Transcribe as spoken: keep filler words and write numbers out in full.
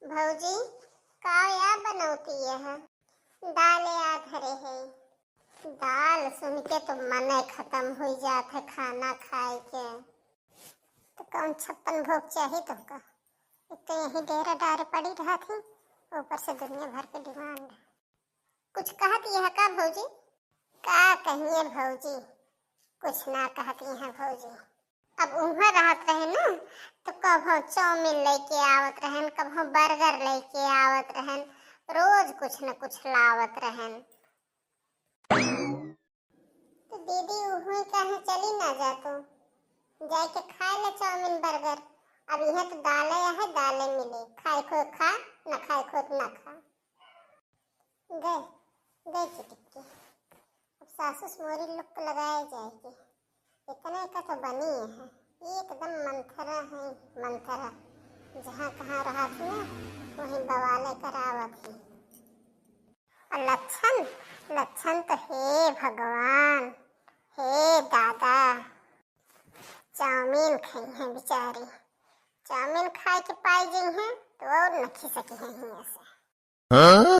भौजी, का या बनौती है? दाल या धरे है। दाल सुन के तो मने खतम हुई जात है खाना खाए के। तो कौन छप्पन भोग चाही तुमका? एक तो यही डेरा डारे पड़ी रहत ही, ऊपर से दुनिया भर के डिमांड। कुछ कहत यह का भौजी? का कहिए भौजी, कुछ ना कहत यह भौजी। अब उहाँ रहत रहे ना, तो कभो चाउमीन लेके आवत रहन, कभो बर्गर लेके आवत रहन, रोज कुछ न कुछ लावत रहन। तो दीदी उहाँ कहे चली ना जा तू, जाके खाए ले चाउमीन बर्गर। अब यह तो दाले है, दाले मिले, खाए खो खा, न खाए खो न खा। गए, गए चिटिक के। अब सासुस मोरी लुक लगाए जाएगी। इतने का तो बनी है, एकदम मंथरा है, मंथरा। जहाँ कहाँ रहत ना, वहीं बवाले करावत ही। और लक्षण, लक्षण तो हे भगवान, हे दादा, चाउमीन खाई हैं बेचारी। चाउमीन खाए के पाई गई हैं तो और न खिसकी हैं हियाँ से। हाँ?